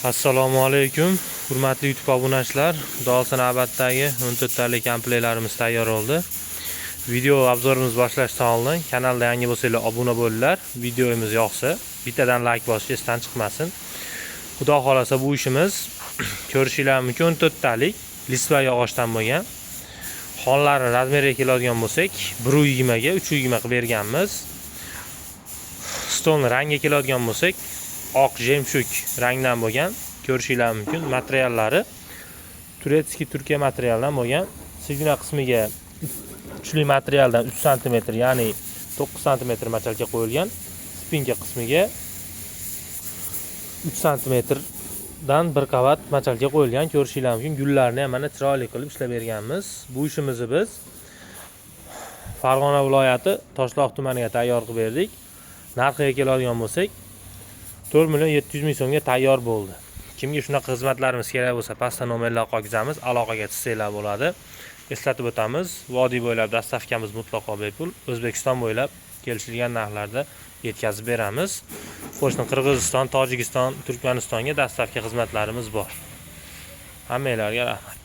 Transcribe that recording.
Assalomu alaykum, hurmatli YouTube obunachilar. Xudo xohlasa, navbatdagi 14 talik komplektlarimiz tayyor bo'ldi. Video обзор imiz boshlashdan oldin kanalda yangi bo'lsanglar, obuna bo'linglar. Videomiz yoqsa, bittadan like bosish esdan chiqmasin. Xudo xohlasa, bu ishimiz, ko'rishinglar mumkin, 14 talik листва yog'ochdan bo'lgan. Xonlari размер iga keladigan bo'lsak, 1.20 ga 3.20 qilib berganmiz. Stolni rangiga keladigan bo'lsak, oq жемчуг rangdan bo'lgan, ko'rishinglar mumkin. Materiallari турецкий, Turkiya materialdan bo'lgan. Signa qismiga uchli materialdan 3 sm, ya'ni 9 sm мочалка qo'yilgan. Спинка qismiga 3 sm dan bir qavat мочалка qo'yilgan, ko'rishinglar mumkin. Gullarni ham mana chiroyli qilib ishlab berganmiz. Bu ishimizni biz Farg'ona viloyati, Toshloq tumaniga tayyor qilib berdik. Narxiga keladigan bo'lsak, 4 million 700 ming so'mga tayyor bo'ldi. Kimga shunaqa xizmatlarimiz kerak bo'lsa, pastda nomerlar qolgizamiz, aloqaga tushsanglar bo'ladi. Eslatib o'tamiz, vodiy bo'ylab доставка miz mutlaqo bepul. O'zbekiston bo'ylab kelishilgan narxlarda yetkazib beramiz. Qo'shni Qirg'iziston, Tojikiston, Turkmanistonga доставка xizmatlarimiz bor. Hammanglarga rahmat.